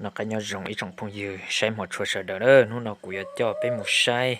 Noj qab nyob zoo ib tsoom phooj ywg saib hmov tshua sawv daws na, hnub no kuv yuav coj peb mus saib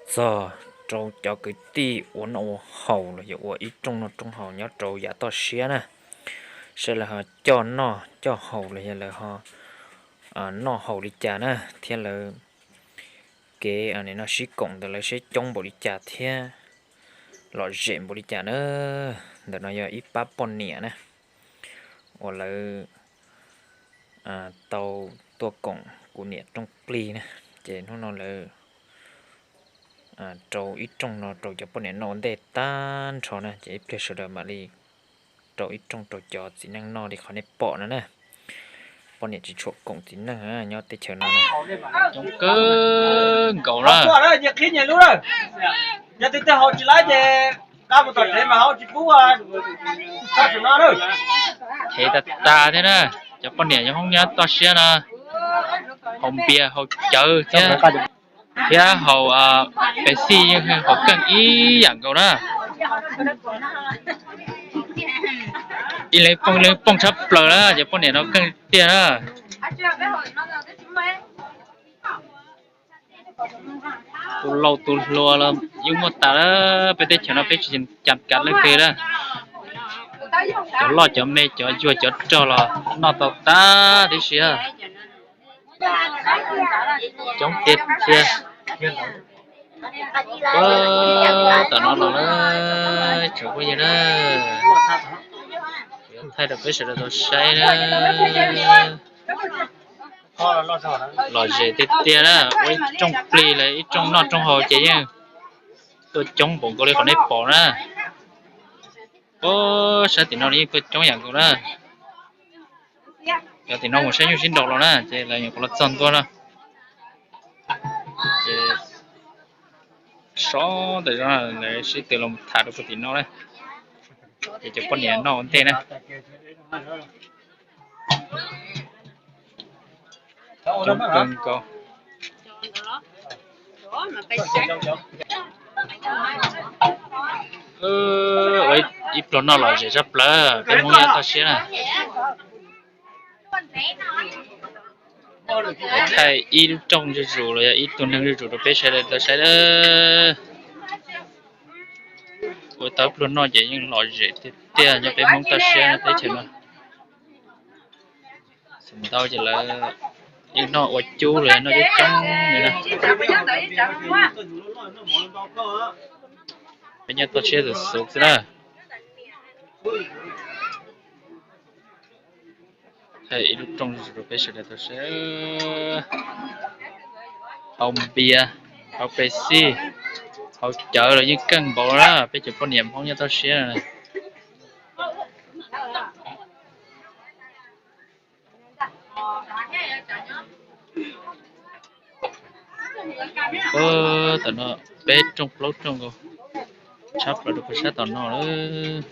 txog rau cov kwv tij ua noj ua haus los yog ua ib rooj noj rooj haus nyob rau yav toj siab na, saib lawv ho coj noj coj haus los yog lawv ho noj haus li cas na, thiab lawv kev no sib koom ntawd lawv sib coob npaum li cas thiab lom zem npaum li cas na. Ntawm no yog ib pab poj niam na, uas lawv tau tuaj koom kuv niam rooj plig na, ces hnub no lawv rau ib rooj no rau cov poj niam noj ua ntej tag nrho na, ces ib pliag sawv daws mam li rau ib rooj rau cov txiv neej noj li qhov nej pom no na. Poj niam tsis tshua koom txiv neej nyob teb chaws no na. Coob kawg nkaus na. Hev tas tas thiab na, cov poj niam nyob hoob nyob toj siab no, haus npias haus cawv thiab, thiab haus Pepsi yeej haus keej ib yam nkaus na. Ib leeg poob ib leeg poob tshaj plaws na, cov poj niam no keej tiag na. Tus laus tus hluas los yeej muaj tas, peb teb chaws no peb tsis cam kav leej twg na. Cov loj cov me cov yuag cov rog los noj tau tag tib si. Coob tiag tiag. Tom no los na, tsoom phooj ywg na, thaij rau peb sawv daws tau saib na. Lom zem tiag tiag na, ua ib rooj plig los ib rooj noj rooj haus ces yeej tuaj coob npaum nkaus li qhov nej pom na. Sab tim no yeej tuaj coob yam nkaus na. Cov tim no mus saib nyuj sib nraus los na, ces lawv nyuam qhuav los txog ntua no. Ces sov ntawm zos lawv sib tw los tham rau puag tim no na. Ces cov poj niam noj ua ntej na. Coob kawg nkaus. Ib pluag noj lom zem tshaj plaws peb Hmoob nyob toj siab na. Thaij ib lub rooj zuj zus los yog ib tug neeg zuj zus rau peb sawv daws tau saib. Ua tau ib pluag noj ces yeej lom zem tiag tiag nyob peb Hmoob toj siab teb chaws no. Xeem ntau ces lawv yeej noj ua cub los yog noj coob coob li na. Peb nyob toj siab xwb xwb na. Thaij ib lub rooj rau peb sawv daws tau saib. Haus npias, haus Pepsi, haus cawv los yeej keej npaum na, peb cov poj niam Hmoob nyob toj siab. Tam no peb rooj plaub rooj nkaus, tshab plaws rau puag sab tom no lawm.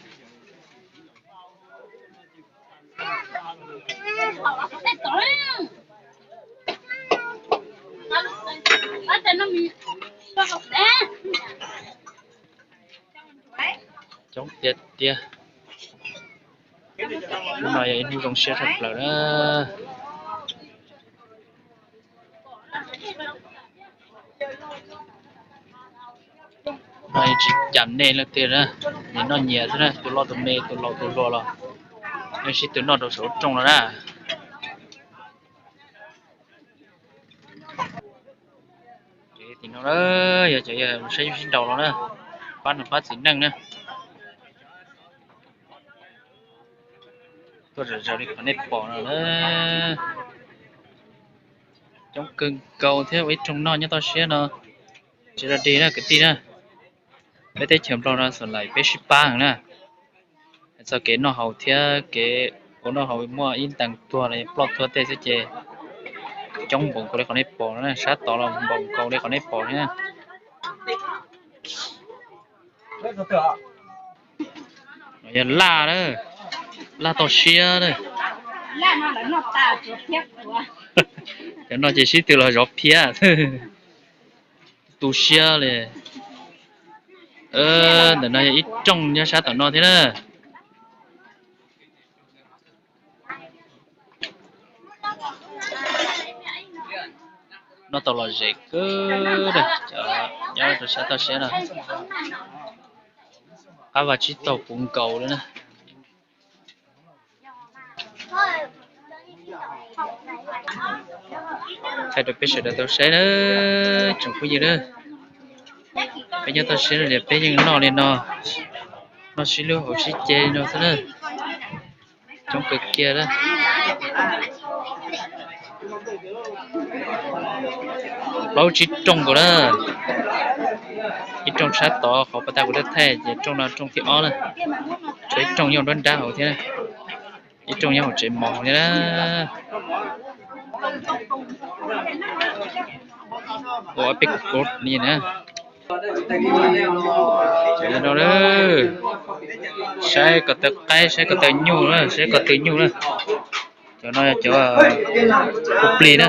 Coob tiag tiag. Hnub no yog ib hnub zoo siab tshaj plaws na. No tsis cam nej leej twg na, nyias noj nyias xwb na, tus loj tus me tus laus tus hluas los nej sib tw noj rau saum rooj no na. Tim no yog cov yawg saib nyuj sib nraus los na, pab no pab txiv neej na. Tuaj zom zaws li qhov nej pom no na. Coob kawg nkaus thiab ua ib rooj noj nyob toj siab no. Tsis dog dig na kwv tij na, peb teb chaws Nplog no xam laim peb sib pab na. Txoj kev noj haus thiab kev ua noj haus muaj ib ntees tuag los ploj tuag tej xwb ces coob npaum nkaus li qhov nej pom no, sab tod los npaum nkaus li qhov nej pom thiab. Yog laj na, laj toj siab na. Cov no ces sib tw los zov phiab. Tu siab li. Ntawm no yog ib rooj nyob sab tom no thiab na. Noj tau lom zem kawg, cov nyob rau sab toj siab no. Qab vaj tsib taug puv nkaus li na. Thaij rau peb sawv daws tau saib na, tsoom phooj ywg na. Peb nyob toj siab no ces peb yeej noj li no, noj sib hlub haus sib ce li no xwb na. Coob kawg kiag na. Plaub tsib rooj nkaus na. Ib rooj sab tod qhov pas tas kuv thaij ces rooj no rooj thib ob na. Tshuav ib rooj nyob nruab nrab hauv thiab, ib rooj nyob hauv tsev mov thiab na. Ua peb kuv li na. Saib ko taw qaib, saib ko taw nyuj na, saib ko taw nyuj na. Cov no yog cov hu plig na.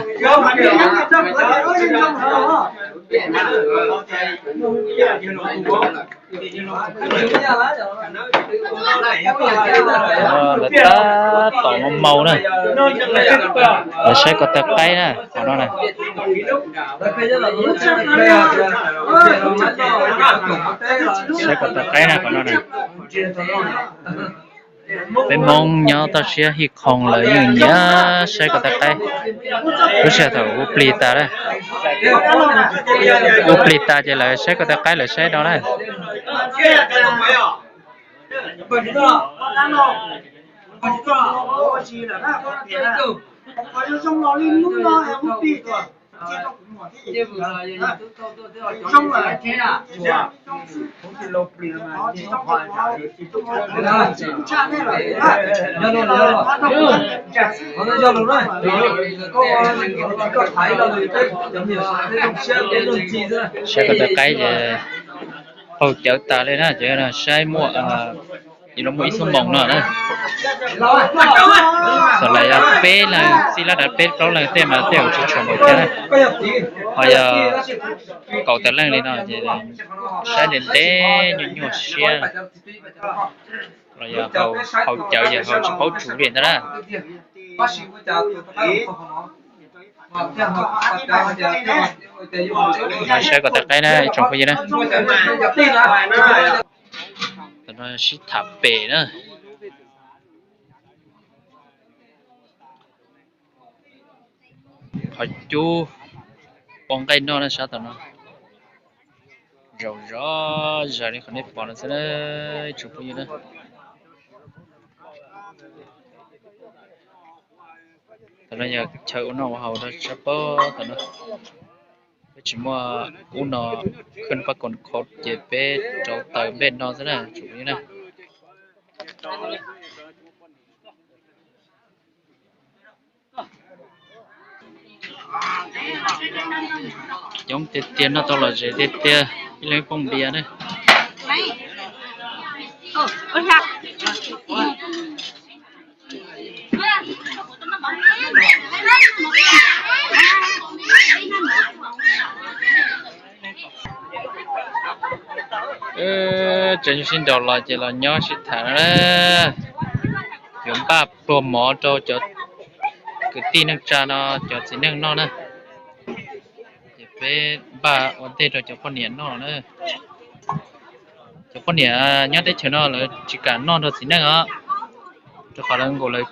Lawv tab tom mau mau na. Lawv saib ko taw qaib na qhov no na. Saib ko taw qaib na qhov no na. Peb Hmoob nyob toj siab hij khoos lawv yeej nyiam saib ko taw qaib. Lub sij hawm thaum hu plig tas na, hu plig tas ces lawv saib ko taw qaib lawv saib no na. Saib ko taw qaib ces qaug cawv tas li na, ces saib muaj ib lub muaj ib xuab moos no na. Txawm lawv yog peb leeg, txij lab dav peb plaub leeg tej mas tej zaum tsis tshua npaum thiab na. Ho yog kaum tawm leej li no ces saib ntev ntev nyuaj nyuaj siab, los yog haus cawv ces haus tsis paub tsum li ntag na. Saib ko taw qaib na ib tsoom phooj ywg na. Tam no sib tham pem na. Qhov cub ua nqaij noj na sab tom no. Zaum zov zaws li qhov nej pom no xwb na ib tsoom phooj ywg na. Tam no yog chaw ua noj ua haus rau sab pob tom no. Peb tsis muaj ub no khwb pab koos khau ces peb rauv taws npej no xwb na tsoom phooj ywg na. Coob tiag tiag, noj tau lom zem tiag tiag, ib leeg poj npias na. Tseem sib nraus los ces los nyob sib tham na. Yuav npaj pluag mov rau cov kwv tij neej tsa no cov txiv neej noj na. Ces peb npaj ua ntej rau cov poj niam noj na. Cov poj niam nyob teb chaws no lawv tsis kam noj nrog txiv neej os, rau qhov lawv nkaum lawv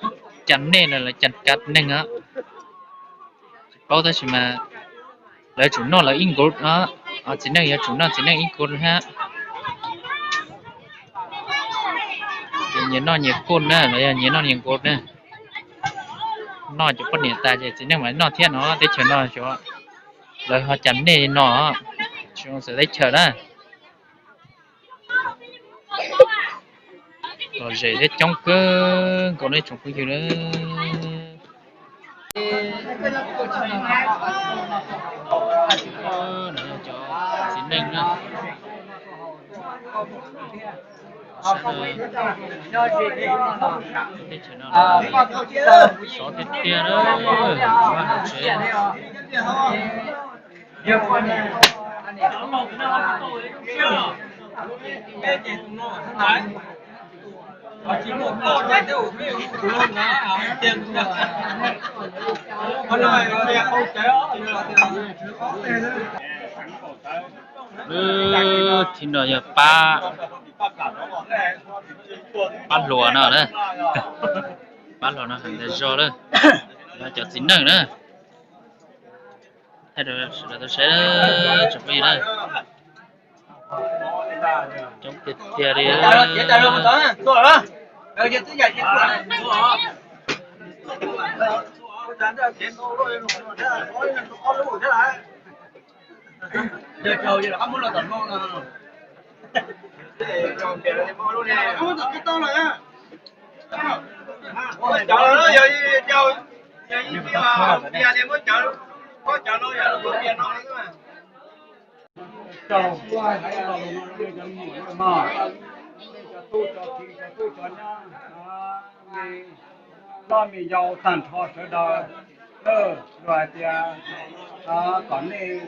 cas nej no lawv cas kav neeg os. Tsis paub tab sis mas lawv tsum noj lawv ib nkaus os, txiv neej yuav tsum noj txiv neej ib nkaus hab. Ces nyias noj nyias kuj na, los yog nyias noj nyias nkaus na. Noj cov poj niam tas ces txiv neej mam noj thiab no, teb chaws no lawv ho cas nej li no, tsis zoo xav teb chaws na. Lom zem thiab coob kawg nkaus nej tsoom phooj ywg na. Cov txiv neej na, teb chaws no sov tiag tiag na, vaj hauv tsev. Thib no yog pab, pab hluas no na, pab hluas no heev tas zog lawm, no cov txiv neej na. Thaij rau sawv daws tau saib na, tsoom phooj ywg na. Coob tiag tiag li. Cov tub cov ki, cov tub cov nyab, me loj me yau tag nrho sawv daws, luag hais tias kom nej